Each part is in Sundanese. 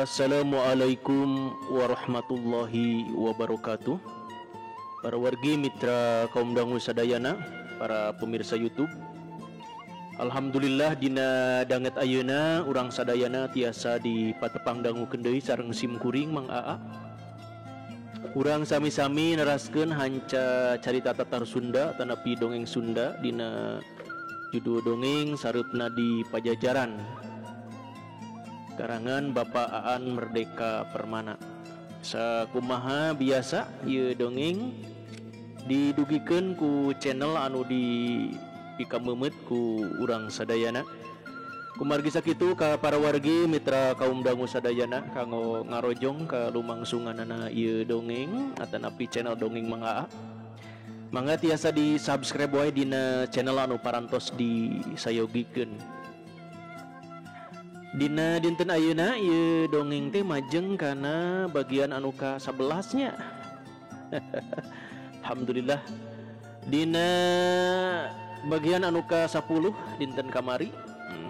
Assalamualaikum warahmatullahi wabarakatuh. Para wargi mitra kaum dangu sadayana, para pemirsa YouTube. Alhamdulillah dina danget ayeuna urang sadayana tiasa di patepang dangukeun deui sareng sim kuring Mang Aa. Urang sami-sami neraskeun hanca carita tatar Sunda tanapi dongeng Sunda dina judul dongeng Sareupna di Pajajaran. Karangan Bapak Aan Merdeka Permana. Sakumaha biasa ieu dongeng didugikeun ku channel anu di pikameumeut ku urang sadayana. Kumargi sakitu ka para wargi mitra kaum dangu sadayana kanggo ngarojong ka lumangsunganana ieu dongeng atanapi channel dongeng Mang Aa. Mangga tiasa di subscribe wae dina channel anu parantos disayogikeun. Dina dinten ayeuna ieu dongeng teh majeng kana bagian anu ka-11 nya. Alhamdulillah. Dina bagian anu ka-10 dinten kamari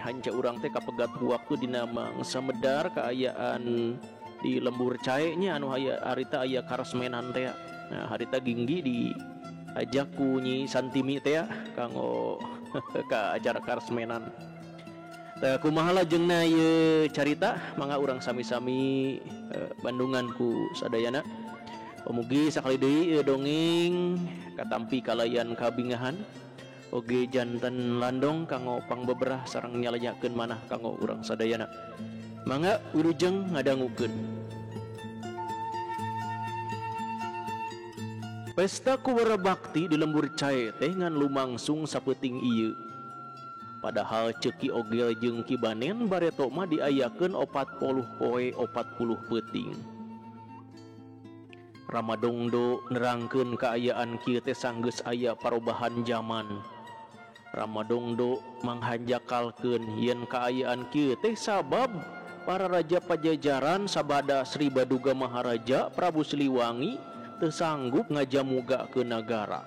hanca urang teh kapegat waktu dina mangsa medar kaayaan di lembur cae nya anu aya harita aya karesmenan teh. Nah, harita ginggi diajak ku Nyi Santimi teh kanggo ka acara karesmenan. Tah kumaha lajengna ieu carita mangga urang sami-sami bandungan ku sadayana. Pamugi sakali deui ieu dongeng katampi kalayan kabingahan oge janten landong kanggo pangbeberah sareng nyalenyakeun manah kanggo urang sadayana. Mangga wilujeng ngadangukeun. Pesta kuwara bakti di lembur cae teh ngan lumangsung sapeuting ieu. Padahal ceki Ogel jeung Ki Banen bareto mah diayakeun 40 poe 40 peuting. Ramadongdo nerangkeun kaayaan kieu teh sanggeus aya parobahan jaman. Ramadongdo manghanjakalkeun yen kaayaan kieu teh sabab para raja Pajajaran sabada Sri Baduga Maharaja Prabu Siliwangi teu sanggup ngajamuga ke nagara.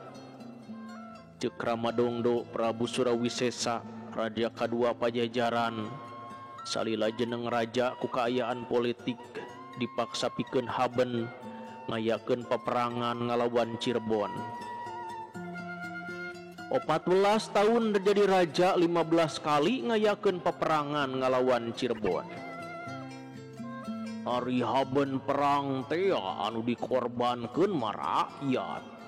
Ceuk Ramadongdo Prabu Surawisesa raja kadua Pajajaran salila jeneng raja ku kaayaan politik dipaksa pikeun haben ngayakeun peperangan ngalawan Cirebon. 14 tahun jadi raja 15 kali ngayakeun peperangan ngalawan Cirebon. Ari haben perang teh anu dikorbankeun mah rakyat.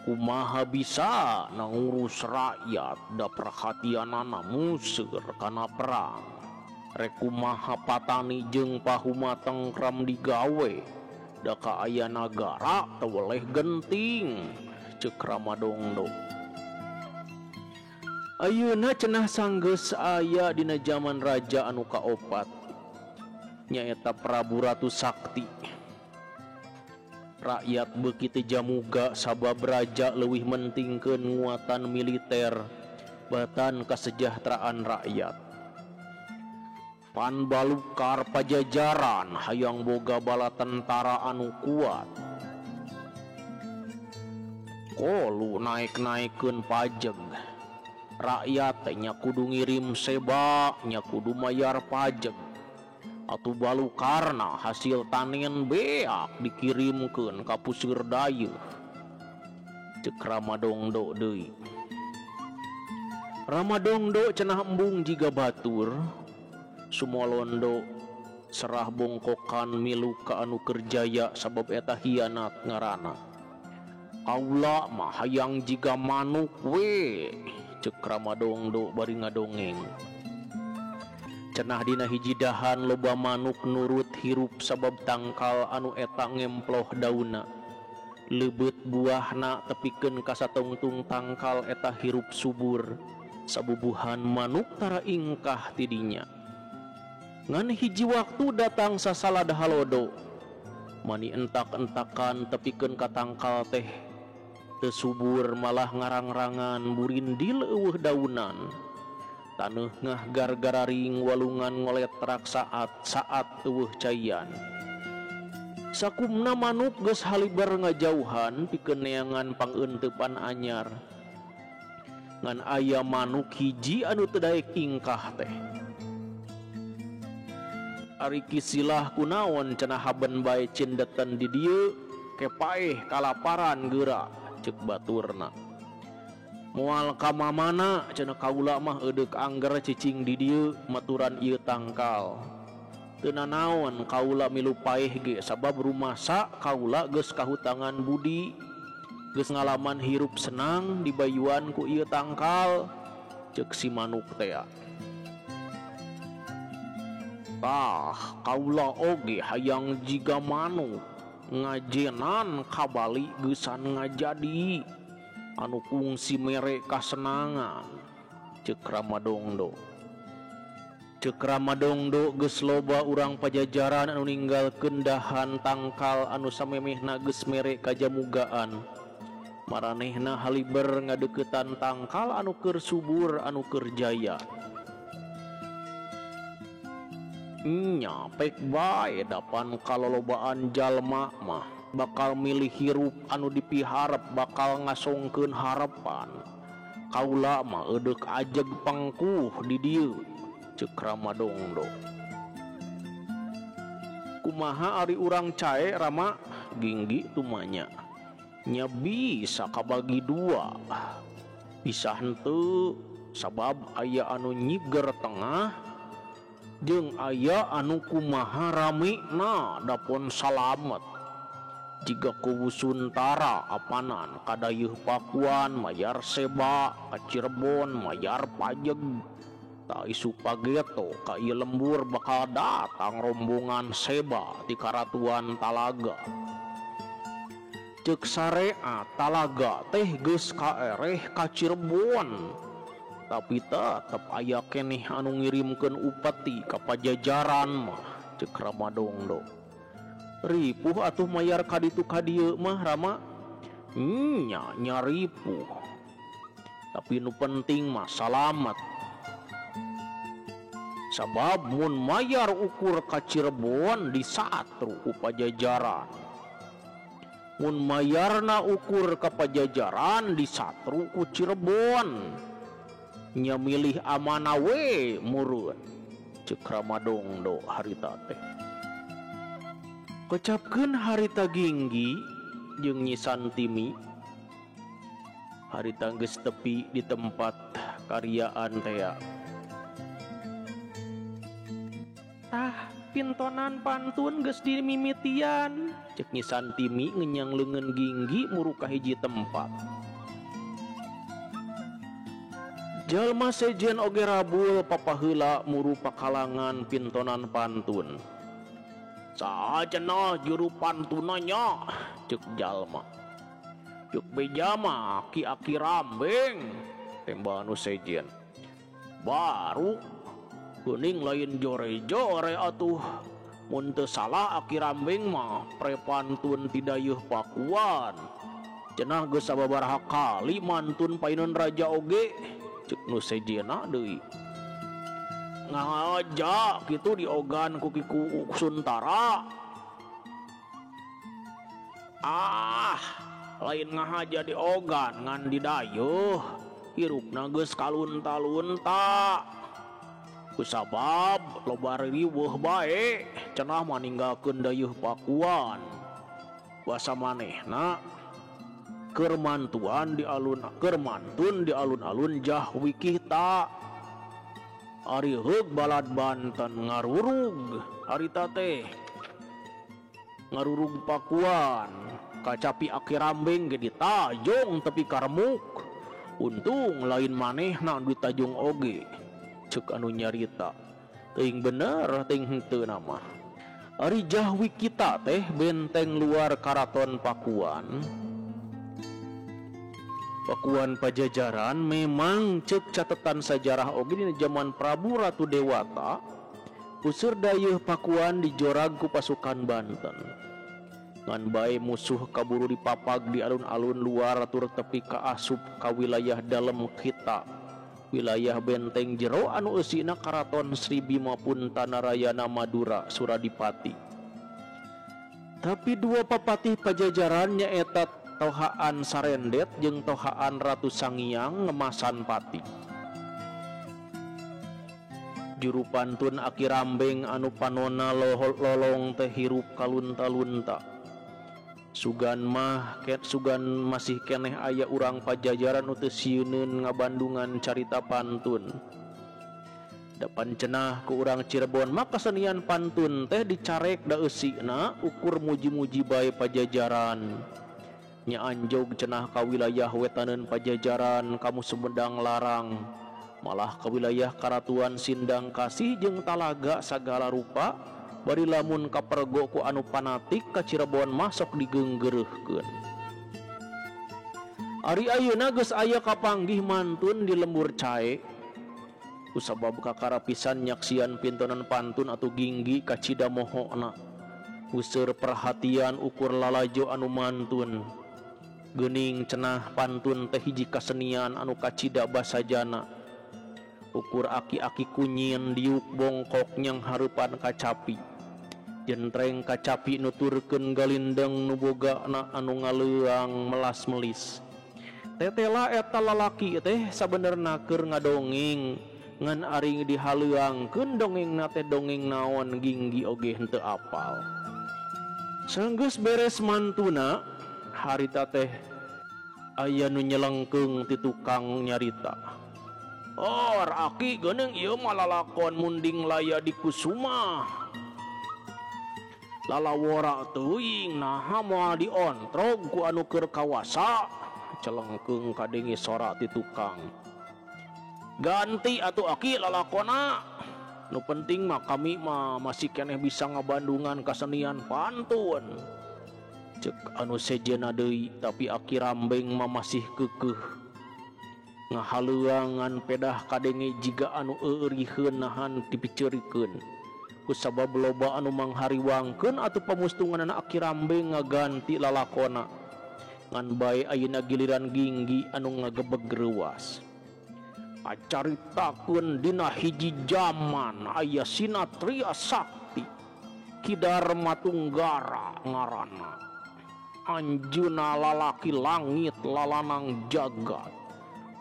Kumaha bisa ngurus rakyat da perhatianana museur kana perang. Rek kumaha patani jeung pahuma tengkram digawe da kaaya nagara teu weleh genting. Ceuk Ramadongdo. Ayeuna cenah sanggeus aya dina jaman raja anu kaopat nyaeta Prabu Ratu Sakti. Rakyat beuki teu jamuga sabab raja leuwih mentingkeun nguatan militer batan kasejahteraan rakyat. Pan balukar Pajajaran hayang boga bala tentara anu kuat. Kolu naek-naekeun pajeg. Rakyat teh nya kudu ngirim seba, nya kudu mayar pajeg. Atuh balukarna hasil tanen beak dikirimkeun ka puseur dayeuh. Ceuk Ramadongdo deui. Ramadongdo cenah embung jiga batur. Sumolondo serah bongkokan milu ka anu keur jaya sabab eta hianat ngaranna. Kaula mah hayang jiga manuk we. Ceuk Ramadongdo bari ngadongeng. Cenah dina hiji dahan loba manuk nurut hirup sabab tangkal anu eta ngemploh dauna. Leubeut buahna tepikeun ka satungtung tangkal eta hirup subur. Sabubuhan manuk tara ingkah ti dinya. Ngan hiji waktu datang sasalad halodo. Mani entak-entakan tepikeun ka tangkal teh teu subur malah ngarang-rangan burindil eueuh daunan. Taneuh ngah gar-gararing walungan ngoletrak saat-saat eueuh caian. Sakumna manuk geus haliber ngajauhan pikeun neangan pangeuntepan anyar. Ngan aya manuk hiji anu teu daek ingkah teh. Ari kisilah kunaon cenah haben bae cindeten di dieu kepaeh kalaparan geura ceuk baturna. Moal ka mamana cenah kaula mah eudek angger cicing di dieu maturan ieu tangkal. Teu nanaon kaula milu paeh ge sabab rumasa kaula geus kahutangan budi. Geus ngalaman hirup senang dibayuan ku ieu tangkal ceuk si manuk tea. Tah kaula oge hayang jiga manuk ngajenan kabali geusan ngajadi anu kungsi mere kasenangan ceuk Ramadongdo. Ceuk Ramadongdo geus loba urang Pajajaran anu ninggalkeun dahan tangkal anu samemehna geus mere kajamugaan. Maranehna haliber ngadeuketan tangkal anu keur subur anu keur jaya. Nya pek bae dapan kalolobaan jalma mah bakal milih hirup anu dipiharep bakal ngasongkeun harepan. Kaula mah eudek ajeg pangkuh di dieu ceuk Ramadongdo. Kumaha ari urang cae Rama ginggi tumanya. Nya bisa kabagi dua. Bisa henteu sabab aya anu nyiger tengah jeung aya anu kumaha ramena dapon salamet. Jiga kuwu Suntara apanan kadayeuh Pakuan mayar seba ka Cirebon mayar pajeg. Ta isuk pageto ka ieu lembur bakal datang rombongan seba ti Karatuan Talaga. Ceuk sarea Talaga teh geus kaereh ka Cirebon. Tapi tetep aya keneh anu ngirimkeun upeti ka Pajajaran mah ceuk Ramadongdo. Ripuh atuh mayar ka ditu ka dieu mah Rama. Nya nya ripuh. Tapi nu penting mah salamet. Sabab mun mayar ukur ka Cirebon disatru ku Pajajaran. Mun mayarna ukur ka Pajajaran disatru ku Cirebon. Nya milih amana we murun ceuk Ramadongdo harita teh. Kecapkeun harita Ginggi jeung Nyi Santimi. Harita geus tepi di tempat karyaan tea. Tah pintonan pantun geus dimimitian ceuk Nyi Santimi ngenyang leungeun Ginggi muru ka hiji tempat. Jalma sejen oge rabul papaheula muru pakalangan pintonan pantun. Saha cenah juru pantunanya ceuk jalma. Ceuk beja mah aki-aki rambeng tembal nu sejen. Baru geuning lain jore-jore atuh. Mun teu salah aki rambeng mah prepantun ti dayeuh Pakuan. Cenah geus sababaraha kali mantun paineun raja oge ceuk nu sejena deui. Ngahaja kitu diogan ku Ki Suntara. Ah, lain ngahaja diogan ngan didayeuh. Hirupna geus kalunta-lunta. Kusabab loba riweuh bae cenah mah ninggalkeun dayeuh Pakuan. Basa manehna keur mantuan di alun keur mantun di alun-alun jah wikihta. Ari heug balad Banten ngarurug harita teh ngarurug Pakuan kacapi aki rambeng ge ditajong tepi karemuk. Untung lain manehna ditajong oge ceuk anu nyarita. Teuing bener teuing henteu mah. Ari jahwi kita teh benteng luar Karaton Pakuan. Pakuan Pajajaran memang cek catatan sajarah oge dina zaman Prabu Ratu Dewata puseur dayeuh Pakuan dijorag ku pasukan Banten. Ngan bae musuh kaburu dipapag di alun-alun luar tur tepi kaasup ka wilayah dalem kita. Wilayah benteng jero anu eusina Karaton Sri Bima Puntanarayana Madura Suradipati. Tapi dua papatih Pajajaran nyaeta Tohaan Sarendet jeung Tohaan Ratu Sangiang ngemasan pati. Juru pantun Aki Rambeng anu panona lolong teh hirup kalunta-lunta. Sugan mah sugan masih keneh aya urang Pajajaran nu teu sieuneun ngabandungan carita pantun. Dapan cenah ku urang Cirebon mah kasenian pantun teh dicarek da eusina ukur muji-muji bae Pajajaran. Nya anjog cenah ka wilayah wetaneun Pajajaran kamu Sumedang Larang, malah ka wilayah Karatuan Sindang Kasih jeung Talaga sagala rupa. Bari lamun kapergo ku anu fanatik ka Cirebon mah sok digeunggeureuhkeun. Ari ayeuna geus aya kapanggih mantun di lembur cae. Kusabab kakara pisan nyaksian pintonan pantun atau ginggi kacida mohona. Useur perhatian ukur lalajo anu mantun. Geuning cenah pantun teh hiji kasenian anu kacida basajana. Ukur aki-aki kunyin diuk bongkok nyang hareupan kacapi. Jentreng kacapi nuturkeun galindeng nu bogana anu ngaleuang melas-melis. Tetela eta lalaki teh sabenerna keur ngadongeng ngan ari dihaleuangkeun dongengna teh dongeng naon ginggi oge henteu apal. Sanggeus beres mantuna harita teh aya nu nyelengkeung ti tukang nyarita. Oh, aki geuning ieu mah lalakon munding laya di Kusuma. Lalawora teuing naha moal diontrog ku anu keur kawasa. Celengkeung kadenge sora ti tukang. Ganti atuh aki lalakona. Nu penting mah kami mah masih keneh bisa ngabandungan kasenian pantun. Cek anu sejenna deui tapi Aki Rambeng mah masih keukeuh. Ngahaleuangan pedah kadenge jiga anu euriheun nahan dipiceurikeun. Kusabab loba anu manghariwangkeun atuh pamustunganana Aki Rambeng ngaganti lalakona. Ngan bae ayeuna giliran ginggi anu ngagebeg reuas. Acaritakeun dina hiji jaman aya sinatria sakti Ki Darma Tunggara ngaranna. Anjeunna lalaki langit lalanang jagat.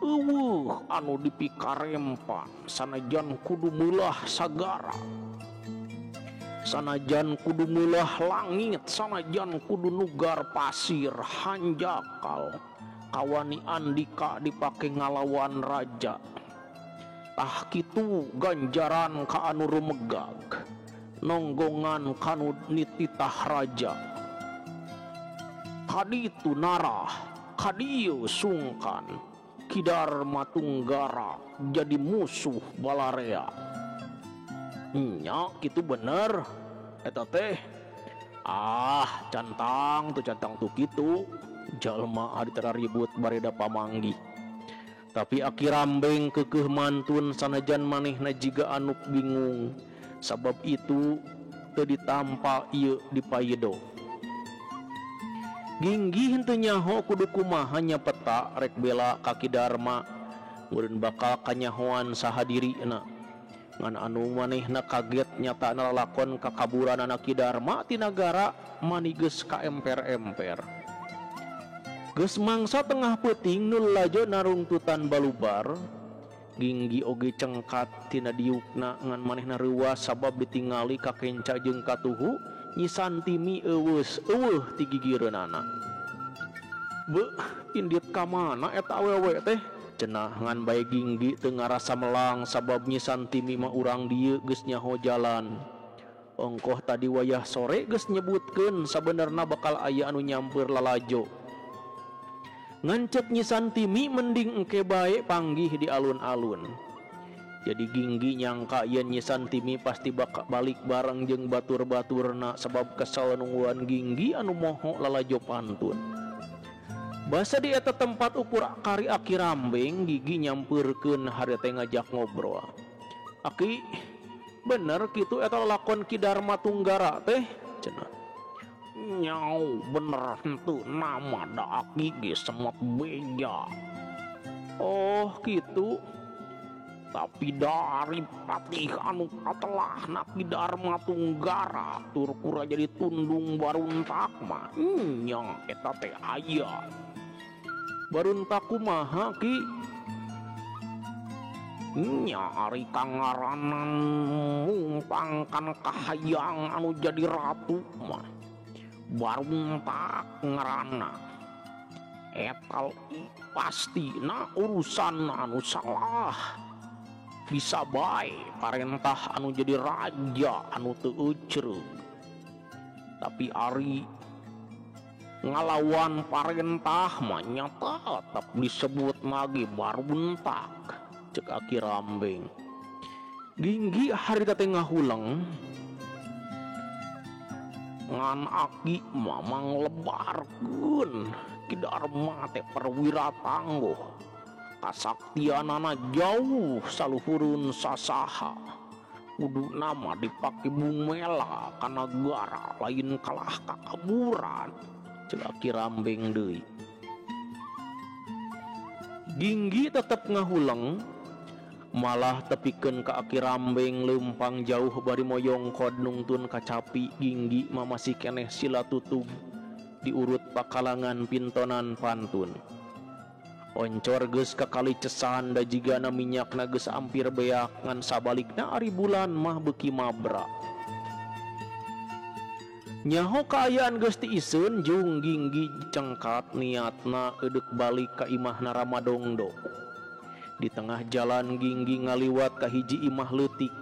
Eueuh anu dipikarempan sanajan kudu meulah sagara. Sanajan kudu meulah langit, sanajan kudu nugar pasir hanjakal. Kawani andika dipake ngalawan raja. Tah kitu ganjaran ka anu rumegag, nonggongan kanu nititah raja. Kaditu narah, kadieu sungkan, Ki Darma Tunggara jadi musuh balarea. Nya kitu bener eta teh. Ah, cantang tuh kitu. Jalma ari tara ribut bareda pamanggih. Tapi Aki Rambeng keukeuh mantun sanajan manehna jiga anu bingung. Sabab itu teu ditampa ieu di payedo. Ginggi henteu nyaho kudu kumaha nya peta rek bela ka Ki Darma. Meureun bakal kanyahoan saha dirina. Ngan anu manehna kaget nyatana lalakon kakaburanana Ki Darma ti nagara mani geus kaemper-emper. Geus mangsa tengah peuting nu lalajo narungtutan balubar. Ginggi oge cengkat tina diukna ngan manehna reuas sabab ditingali kakenca jeung katuhu Nyi Santimi eueus eueuh ti gigireunana. Beuh, indit ka mana eta awewe teh? Cenah ngan bae ginggi teu ngarasa melang sabab Nyi Santimi mah urang dieu geus nyaho jalan. Ongkoh tadi wayah sore geus nyebutkeun sabenerna bakal aya anu nyampeur lalajo. Ngan cek Nyi Santimi mending engke bae panggih di alun-alun. Jadi Ginggi nyangka yen Nyi Santimi pasti bakal balik bareng jeung batur-baturna sebab kesel nungguan Ginggi anu moho lalajo pantun. Basa di eta tempat ukur kari Aki Rambeng, Gigi nyampeurkeun harita ngajak ngobrol. Aki, bener kitu eta lalakon Ki Darma Tunggara teh? Cenah. Nyau bener henteu nama da aki ge semot beja. Oh kitu. Tapi dari patih anu katelahna Ki Darma Tunggara tur kura jadi tundung baruntak mah nya eta teh aya. Baruntak kumaha Ki? Nya ari kangaranan mumpang kana kahayang anu jadi ratu mah baruntak ngaranna. Eta pastina urusan anu salah. Bisa bae parentah anu jadi raja anu teu eucreug. Tapi ari ngalawan parentah mah nyata tetep disebut magi baruntak. Cek Aki Rambeng. Ginggi harita teh ngahuleng. Ngan aki mah manglebarkeun Ki Darma teh perwira tangguh. Kasaktianana jauh saluhurun sasaha. Kudu nama dipake bumela kana gara lain kalah kakaburan. Cek Aki Rambeng deui. Ginggi tetep ngahuleng, malah tepikeun ka Aki Rambeng leumpang jauh bari moyongkod nungtun kacapi. Ginggi mah masih keneh sila tutug diurut pakalangan pintonan pantun. Oncor geus kakali cesan da jigana minyakna geus ampir beak ngan sabalikna ari bulan mah beuki mabra. Nyaho kaayaan geus tiiseun jung Ginggi cengkat niatna eudek balik ka imahna Ramadongdo. Di tengah jalan Ginggi ngaliwat ka hiji imah leutik,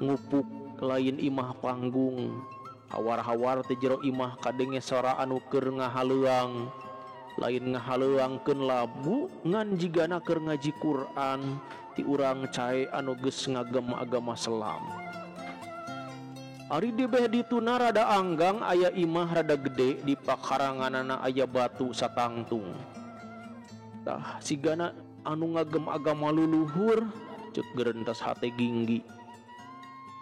ngupuk lain imah panggung. Hawar-hawar teh jero imah kadenge sora anu keur ngahaleuang. Lain ngahaleuangkeun labu ngan jigana keur ngaji Quran ti urang cae anu geus ngagem agama Islam. Ari dibeh dituna rada anggang aya imah rada gede di pakaranganana aya batu satangtung. Tah sigana anu ngagem agama luluhur ceuk gerentas hate Ginggi.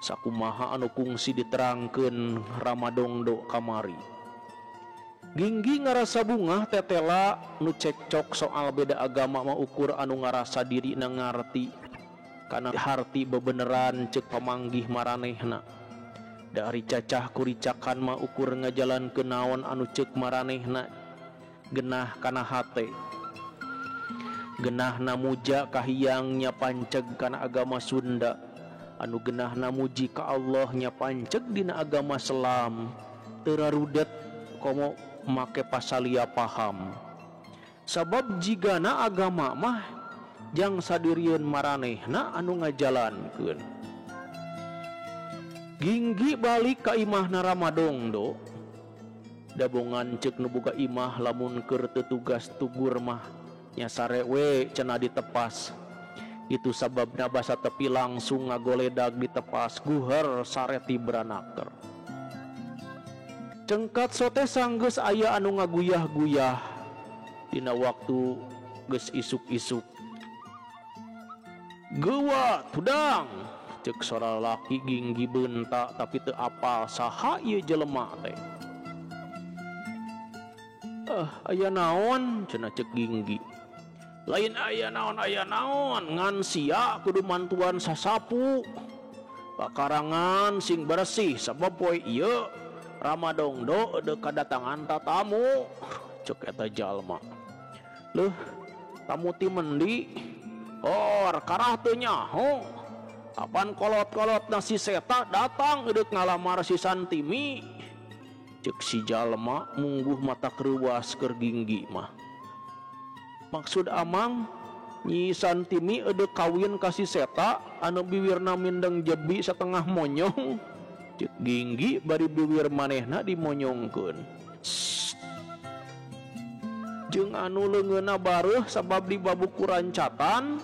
Sakumaha anu kungsi diterangkeun Ramadongdo kamari. Ginggi ngarasa bungah tetela nu cekcok soal beda agama mah ukur anu ngarasa dirina ngarti kana harti bebeneran ceuk pamanggih maranehna. Dari cacah kuricakan mah ukur ngajalankeun naon anu ceuk maranehna genah kana hate. Genahna muja kahiyang nya panceg kana agama Sunda, anu genahna muji ka Allah nya panceg dina agama Islam. Teu rarudet komo make pasalia paham. Sabab jigana agama mah jang sadirieun maranehna anu ngajalankeun. Ginggi balik ka imahna Ramadongdo. Dabongan ceuk nu boga imah lamun keur teu tugas tugur mah nya sare we cenah ditepas. Itu sababna basa tepi langsung ngagoledag ditepas guher sare ti branaker. Cengkat sote sanggeus aya anu ngaguyah-guyah dina waktu geus isuk-isuk. Gewa tudang ceuk sora lalaki. Ginggi beunta tapi teu apal saha ieu jelema teh. Aya naon cenah ceuk Ginggi. Lain aya naon ngan sia kudu mantuan sasapu. Pakarangan sing bersih sabab poe ieu Ramadongdo deuk kadatangan tatamu ceuk eta jalma. Leuh tamu ti mendi or karah teu nyaho. Apan kolot-kolot na si seta datang deuk ngalamar si Santimi ceuk si jalma mungguh mata kreuwas keur Ginggi mah. Maksud amang Nyi Santimi eudeuh kawin ka si seta anu biwirna mindeng jebi setengah monyong ceuk Ginggi bari biwir manehna dimonyongkeun. Jeung anu leungeunna bareuh sabab dibabukuran catan.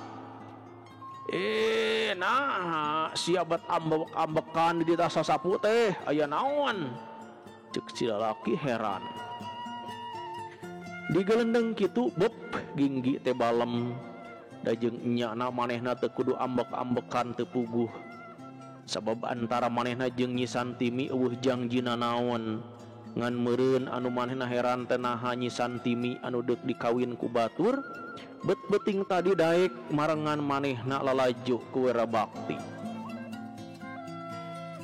Nah siabat ambek-ambekan di tas sasapu teh aya naon? Cek si lalaki heran. Digelendeng kitu bep Ginggi teh balem. Da jeung enyana manehna teu kudu ambek-ambekan teu puguh. Sabab antara manehna jeung Nyi Santimi eueuh jangjina naon. Ngan meureun anu manehna heran teh naha Nyi Santimi anu deuk dikawin ku batur bet beuting tadi daek marengan manehna lalajo ku Werabakti.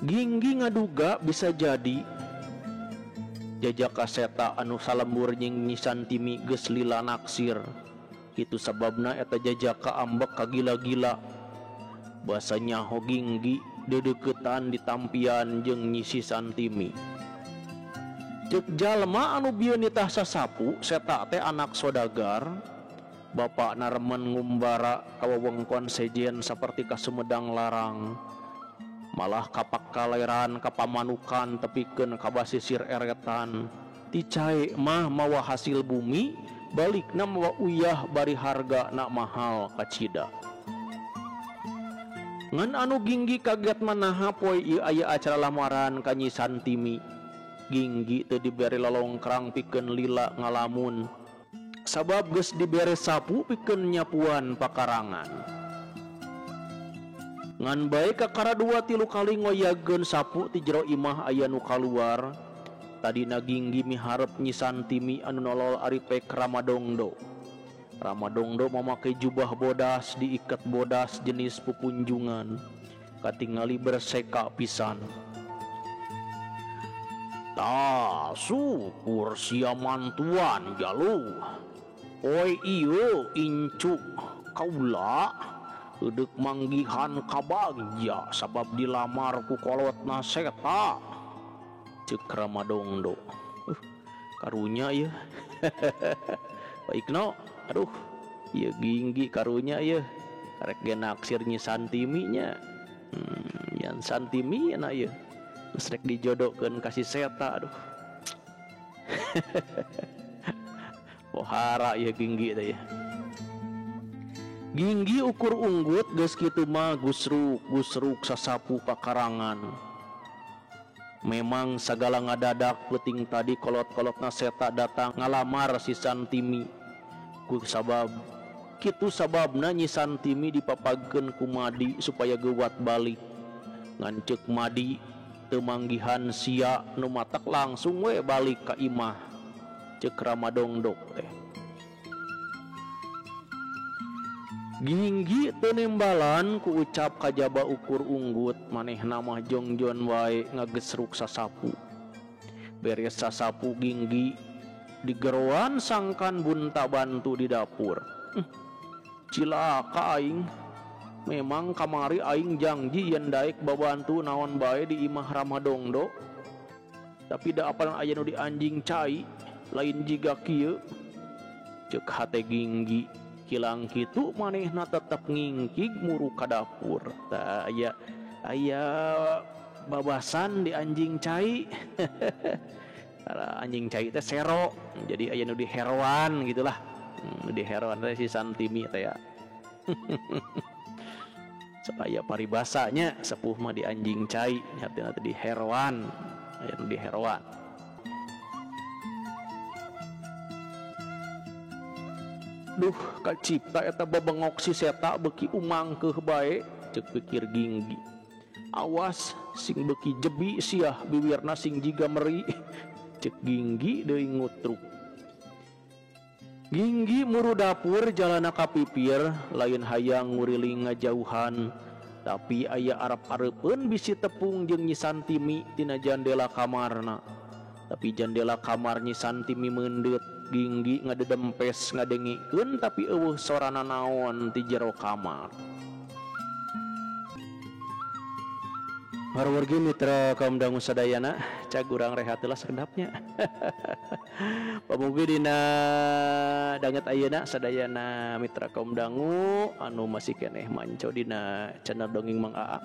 Ginggi ngaduga bisa jadi jajaka seta anu salembur jeung Nyi Santimi geus lila naksir. Kitu sababna eta jajaka ambek kagila-gila. Basa nyaho Ginggi deudeuketan ditampian jeung Nyi Santimi. Ceuk jalma anu bieu nitah sasapu seta teh anak sodagar. Bapakna remen ngumbara ka wewengkon sejen saperti ka Sumedang Larang. Malah kapak kaleran kapamanukan tepikeun ka basisir eretan. Ti cae mah mawa hasil bumi, balikna mawa uyah bari hargana mahal kacida. Ngan anu Ginggi kaget manaha poe ieu aya acara lamaran ka Nyi Santimi. Ginggi teu dibere lolongkrang pikeun lila ngalamun. Sabab geus dibere sapu pikeun nyapuan pakarangan. Ngan bae kakara 2-3 kali ngoyagkeun sapu ti jero imah aya nu kaluar. Tadina Ginggi miharep Nyi Santimi anu nolol ari pek Ramadongdo. Ramadongdo mamake jubah bodas diiket bodas jenis pupunjungan. Katingali berseka pisan. Tah syukur sia mantuan jalu. Oi ieu incu kaula eudeuk manggihan kabagja sabab dilamar ku kolotna seta. Ceuk Ramadongdo. Karunya ieu. Baikno, aduh, ieu Ginggi karunya ieu. Karek ge naksir Nyi Santimi nya. Yan Santimi na ieu. Geus rek dijodohkeun ka si seta, aduh. Pohara ieu Ginggi teh ya. Ginggi ukur unggut geus kitu mah gusruk sasapu pakarangan. Memang sagala ngadadak peuting tadi kolot-kolotna seta datang ngalamar si Santimi. Ku sabab kitu sababna Nyi Santimi dipapagkeun ku Madi supaya geuwat balik. Ngan ceuk Madi teu manggihan sia nu matak langsung we balik ka imah. Ceuk Ramadongdok teh. Ginggi teu nembalan ku ucap kajaba ukur unggut manehna mah jongjon wae ngagesruk sasapu. Beres sasapu Ginggi digeroan sangkan bunta bantu di dapur. Cilaka aing. Memang kamari aing janji yen daek babantu naon bae di imah Ramadongdo. Tapi da apalan aya nu di anjing cai lain jiga kieu. Ceuk hate Ginggi. Kilang kitu manehna tetep ngingkig muru ka dapur. Tah aya babasan di anjing cai. Anjing cai teh sero. Jadi aya nu di heroan gitulah. Nu di heroan teh si Santimi teh ya. Supaya paribasanya sepuh mah di anjing cai, hartina teh di heroan. Aya nu di heroan. Duh, kacipta eta babengok si seta beuki umangkeuh bae, ceuk pikir Ginggi. Awas sing beuki jebi siah biwirna sing jiga meri, ceuk Ginggi deui ngutruk. Ginggi muru dapur jalana ka pipir, lain hayang nguriling ngajauhan, tapi aya arep-areupeun bisi tepung jeung Nyi Santimi tina jandela kamarna. Tapi jandela kamar Nyi Santimi meundeut. Ginggi ngadedempes ngadengikeun tapi eueuh sorana naon ti jero kamar. Wargi mitra kaum dangu sadayana, cag urang rehat heula sakedapnya. Pamugi dina danget ayeuna sadayana mitra kaum dangu anu masih keneh manco dina channel Dongeng Mang Aa.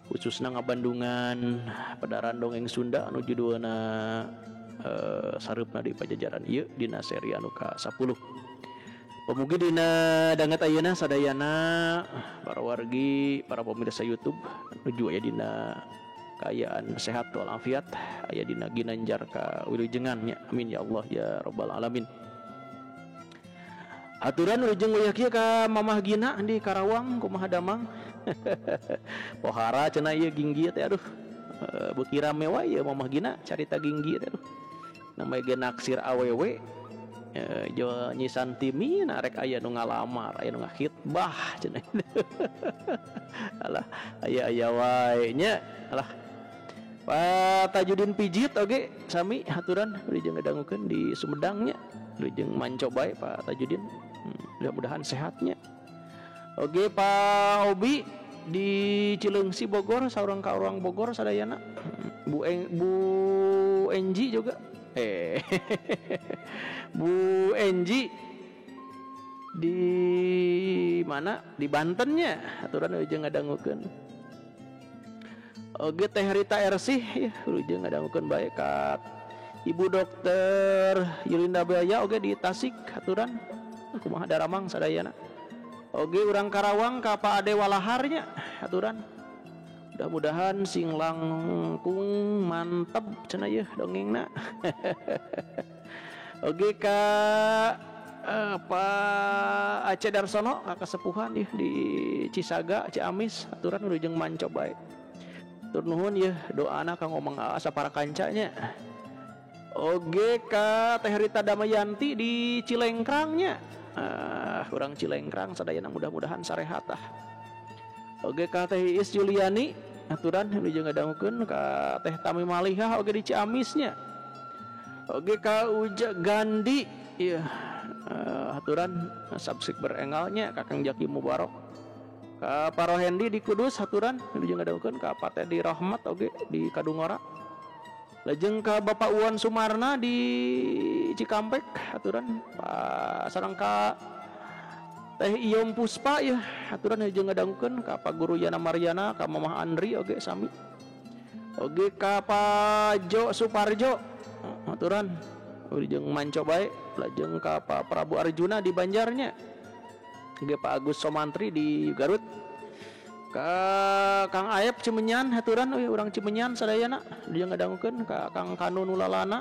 Khususna ngabandungan padaran dongeng Sunda anu judulna sareupna di Pajajaran ieu dina seri anu ka-10. Pamugi dina danget ayeuna sadayana para wargi, para pemirsa YouTube nuju aya dina kaayaan sehat walafiat, aya dina ginanjar ka wilujengan nya. Amin ya Allah ya rabbal alamin. Aturan wilujeng wayah kieu ka Mamah Gina di Karawang kumaha damang. Pohara cenah ieu Ginggi teh aduh. Beuki rame wae ieu Mamah Gina carita Ginggi teh aduh. Namanya ge naksir awewe jo Nyi Santimi na rek aya nu ngalamar, aya nu ngakhitbah cenah. Alah, aya-aya wae nya. Alah. Pak Tajudin Pijit oge sami haturan wilujeng ngadangukeun di Sumedang nya. Wilujeng manco bae Pak Tajudin. Mudah-mudahan sehatnya. Oge Pak Obi di Cileungsi Bogor, saurang ka urang Bogor sadayana. Bu Enji juga. Bu Enji di mana? Di Bantennya. Aturan wilujeng ngadangukeun. Oge Teh Rita Ersih ya, wilujeng ngadangukeun bae ka Ibu Dokter Yulinda Baya oge di Tasik aturan. Kumaha daramang sadayana. Oge urang Karawang ka Pak Ade Walaharnya aturan. Mudah-mudahan sing langkung mantep cenah yeuh dongengna. Oge ka Pak Aceh Darsono ka kasepuhan yeuh di Cisaga Ciamis aturan wilujeng manco bae. Tur nuhun yeuh doana kanggo Mang Aa sapara kancanya. Oge ka Teh Rita Damayanti di Cilengkrangnya. Urang Cilengkrang sadayana mudah-mudahan sarehat ah. Oge ka Teh Iis Juliani aturan wilujeng ngadangukeun ka Teh Tami Malihah oge di Ciamisnya. Oge ka Uja Gandhi ieu aturan subscriber engalnya Kakang Jaki Mubarok. Ka Parohendi di Kudus aturan wilujeng ngadangukeun ka Pak Teddy Rahmat oge di Kadungora. Lajeng ka Bapak Uwan Sumarna di Cikampek aturan Pak sareng ka Teh Iyom Puspa ya aturan wilujeng ngadangukeun ka Pak Guru Yana Mariana ka Mamah Andri oge sami. Oge ka Pak Jo Suparjo aturan wilujeng manco bae. Lajeng ka Pak Prabu Arjuna di Banjarnya. Oge Pak Agus Somantri di Garut. Ka Kang Aep Cimenyan aturan euy urang Cimenyan sadayana wilujeng ngadangukeun ka Kang Kanu Nulalana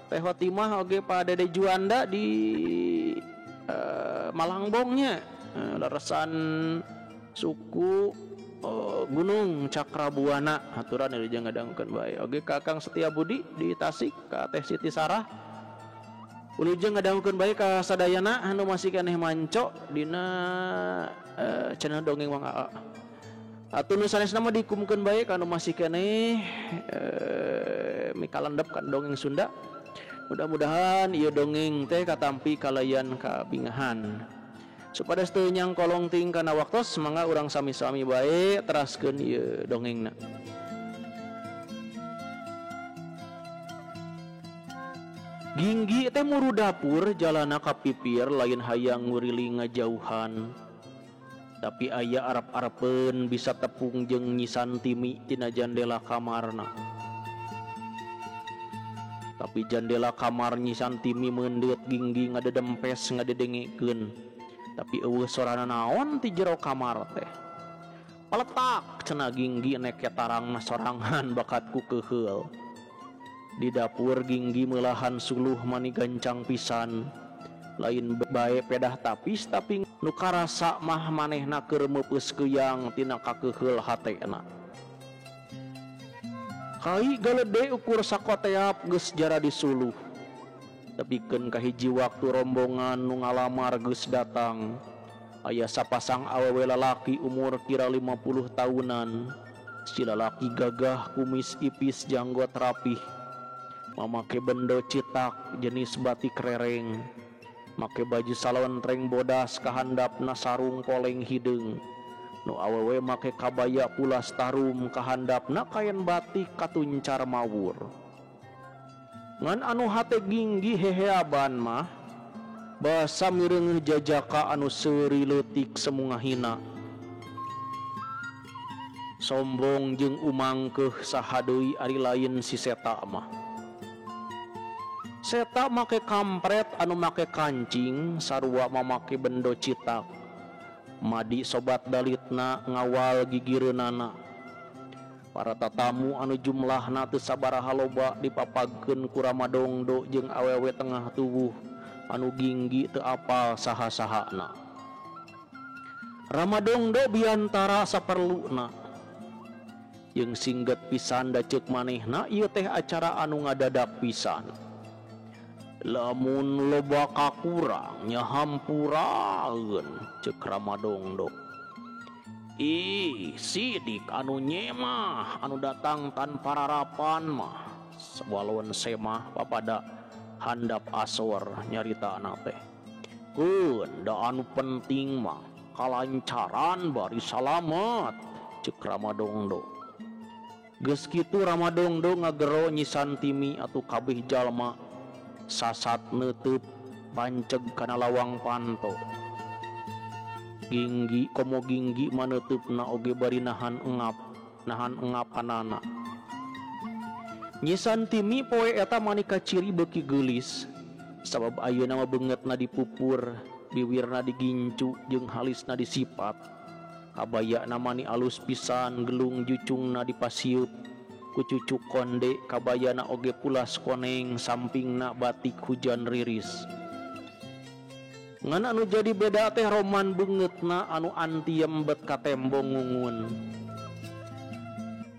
Teh Hotimah oge Pak Dede Juanda di Malangbongnya, leresan suku Gunung Cakrabuana aturan wilujeng ngadangukeun bae. Oge ka Kang Setia Budi di Tasik, ka Teh Siti Sarah wilujeng ngadangukeun bae ka sadayana anu masih keneh manco dina channel Dongeng Mang Aa. Atuh nu sanesna mah dikumkeun bae ka anu masih keneh mikalandep ka dongeng Sunda. Mudah-mudahan ieu dongeng teh katampi kalayan kabingahan. Supados teu nyangkolong ting kana waktos mangga urang sami-sami bae teraskeun ieu dongengna. Ginggi teh muru dapur jalana ka pipir lain hayang nguriling ngajauhan. Tapi aya arep-arepeun bisa tepung jeung Nyi Santimi tina jandela kamarna. Tapi jandela kamar Nyi Santimi meundeut Ginggi ngadedempes ngadedengekeun. Tapi eueuh sorana naon ti jero kamar teh. Paletak cenah Ginggi neke tarangna sorangan bakat ku keuheul. Di dapur Ginggi meulahan suluh mani gancang pisan. Lain bae pedah tapis tapi nu karasa mah manehna keur meupeus keuyang tina kakeuheul hatena. Kai galede ukur sakoteap geus jara disuluh. Tepikeun ka hiji waktu rombongan nu ngalamar geus datang. Aya sapasang awewe lalaki umur kira 50 tahunan. Si lalaki gagah kumis ipis janggot rapih. Mamake bendo citak jenis batik rereng. Make baju salontreng bodas kahandapna sarung poleng hideung. Nu awewe make kabaya pulas tarum kahandapna kain batik katuncar mawur. Ngan anu hate Ginggi heheaban mah basa mireungeuh jajaka anu seuri leutik semungahina. Sombong jeung umangkeuh saha deui ari lain si seta mah. Seta make kampret anu make kancing sarua mamake bendo citak. Madi sobat dalitna ngawal gigireunana. Para tatamu anu jumlahna teu sabaraha loba dipapagkeun ku Ramadongdo jeung awewe tengah tubuh anu ginggi teu apal saha-sahana. Ramadongdo biantara saperluna. Jeung singget pisan da ceuk manehna ieu teh acara anu ngadadak pisan. Lamun loba kakurang nya hampuraeun ceuk Ramadongdo. Ih, sidik anu nyemah anu datang tanpa rarapan mah walon semah papada handap asor nyaritana teh. Keun da anu penting mah kalancaran bari salamet ceuk Ramadongdo. Geus kitu Ramadongdo ngagero Nyi Santimi atuh kabeh jalma sasat neuteub panceg kana lawang panto. Ginggi komo ginggi maneutupna oge bari nahan engap, nahan engapanana. Nyi Santimi poe eta mani kaciri beuki geulis sabab ayeuna mah beungeutna dipupur, biwirna digincu jeung halisna disipat. Kabayana mani alus pisan gelung jucungna dipasieup ku cucuk konde, kabayana oge pulas koneng sampingna batik hujan riris. Ngan anu jadi beda teh roman beungeutna anu antiem bet ka tembong ngungun.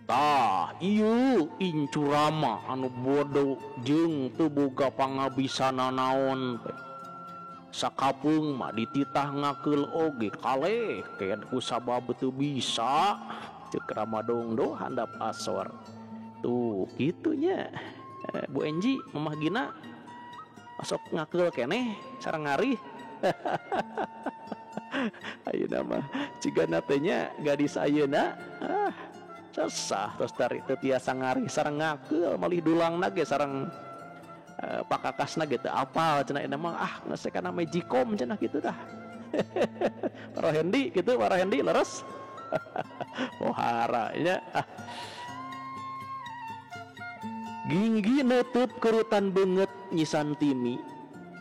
Tah ieu incurama anu bodoh jeung teu boga pangabisana naon teh. Sakapeung mah dititah ngakeul oge kaleh keun ku sabab teu bisa ceuk Ramadongdo handap asor. Tuh kitunya. Bu Enji Mamah Gina masuk ngakeul keneh sareng ngarih. Ayeuna mah cigana teh nya gadis ayeuna ah sesah tos dari teu tiasa ngarih sareng ngakeul malih dulangna ge sareng pakakasna ge teu apal cenah ayeuna mah ah geus kana magicom cenah kitu tah. Para Hendi kitu, para Hendi leres. Pohara nya. Ginggi neutup kerutan beungeut Nyi Santimi.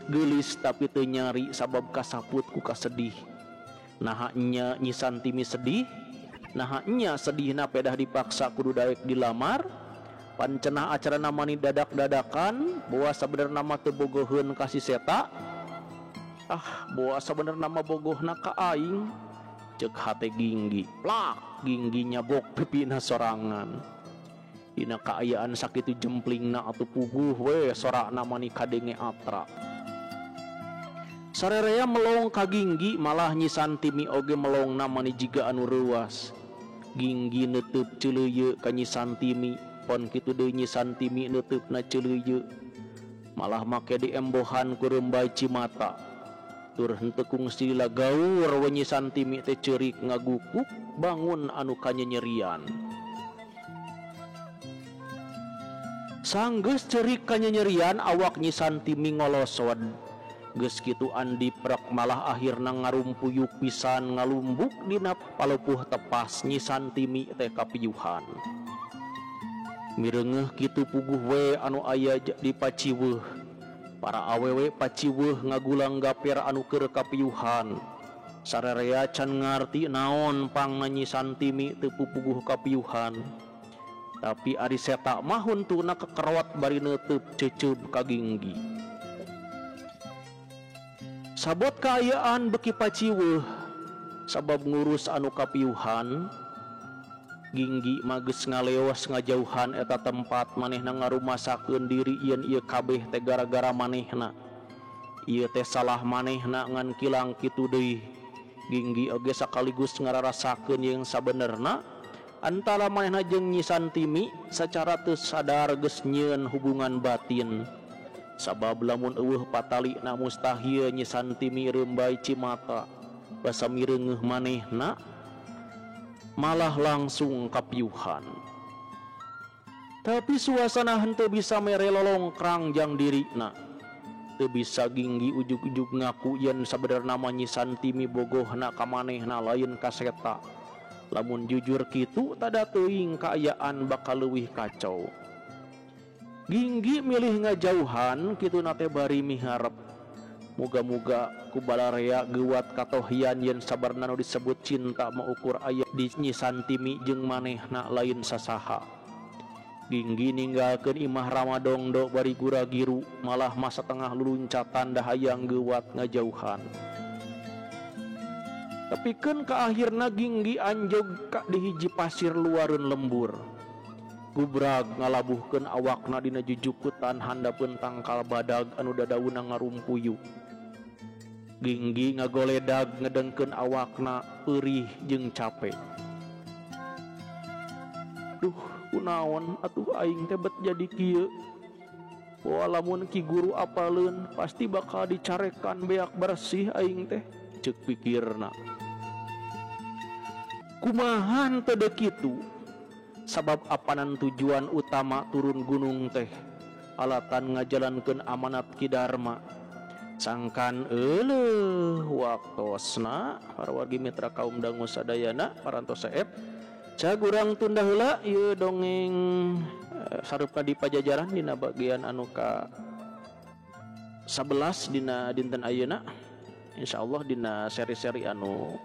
Geulis tapi teu nyari sabab kasaput ku kasedih. Naha nya Nyi Santimi sedih, naha nya sedihna pedah dipaksa kudu daek dilamar. Pancenah acarana mani dadak-dadakan, boa sabenerna mah teu bogoheun ka si Seta. Ah, boa sabenerna mah bogohna ka aing. Ceuk hate Ginggi. Plak, Ginggi nyabok pipina sorangan. Dina kaayaan sakitu jemplingna atuh puguh we sorakna mani kadenge atra. Sarerea melong ka Ginggi malah Nyi Santimi oge melongna mani jiga anu reuas. Ginggi neutup ceuleuyeu ka Nyi Santimi, pon kitu deui Nyi Santimi neuteupna ceuleuyeu. Malah make diembohan ku reumbai cimata. Tur henteu kungsi lagaur we Nyi Santimi teh ceurik ngagukuk bangun anu kanyenyerian. Sanggeus ceurik kanyenyerian awak Nyi Santimi ngolosod. Geus kitu andi prek malah akhirna ngarumpuyuk pisan ngalumbuk dina palupuh tepas Nyi Santimi teh kapiyuhan. Mireungeuh kitu puguh we anu aya di paciweuh. Para awewe paciweuh ngagulang gaper anu keur kapiyuhan. Sarerea can ngarti naon pangna Nyi Santimi teu pupuguh kapiyuhan. Tapi ari Seta mah huntuna kekerot bari neutup ceuceub ka Ginggi. Sabot kaayaan beki paciweuh sabab ngurus anu kapiyuhan. Ginggi mah geus ngaleos ngajauhan eta tempat manehna ngarumasakeun diri yen ieu kabeh teh gara-gara manehna. Ieu teh salah manehna ngan kilang kitu deui. Ginggi oge sakaligus ngararasakeun jeung sabenerna antara manehna jeung Nyi Santimi sacara teu sadar geus nyieun hubungan batin. Sabab lamun eueuh patalina mustahil Nyi Santimi reumbai cimata basa mireungeuh manehna malah langsung kapiuhan. Tapi suasana henteu bisa mere lolongkrang jang dirina. Teu bisa Ginggi ujug-ujug ngaku yen sabenerna mah Nyi Santimi bogohna ka manehna lain ka Seta. Lamun jujur kitu tada teuing kaayaan bakal leuwih kacau. Ginggi milih ngajauhan kituna teh bari miharep. Muga-muga ku balarea geuwat katohian yen sabarna nu disebut cinta mah ukur aya di Nyi Santimi jeung manehna lain sasaha. Ginggi ninggalkeun imah Rama Dongdo bari gura-giru malah mah satengah luluncatan da hayang geuwat ngajauhan. Tepikeun ka akhirna Ginggi anjog ka di hiji pasir luareun lembur. Gubrag ngalabuhkeun awakna dina jujukutan handapeun tangkal badag anu dadaunna ngarumpuyu. Ginggi ngagoledag ngedengkeun awakna peurih jeung cape. Duh, kunaon atuh aing teh bet jadi kieu. Poa lamun ki guru apaleun pasti bakal dicarekan beak bersih aing teh, ceuk pikirna. Kumaha teu deuk kitu? Sabab apanan tujuan utama turun gunung teh alatan ngajalankeun amanat Ki Darma. Sangkan euleuh waktosna para wargi mitra kaum dangu sadayana parantos seep. Cag urang tunda heula ieu dongeng sareupna di Pajajaran dina bagian anu ka 11 dina dinten ayeuna. Insyaallah dina seri-seri anu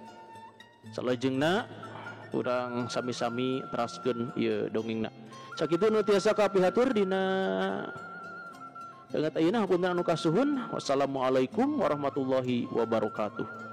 salajengna urang sami-sami teraskeun ieu dongengna. Sakitu nu tiasa kapihatur dina danget ayeuna hapunten anu kasuhun. Wassalamualaikum warahmatullahi wabarakatuh.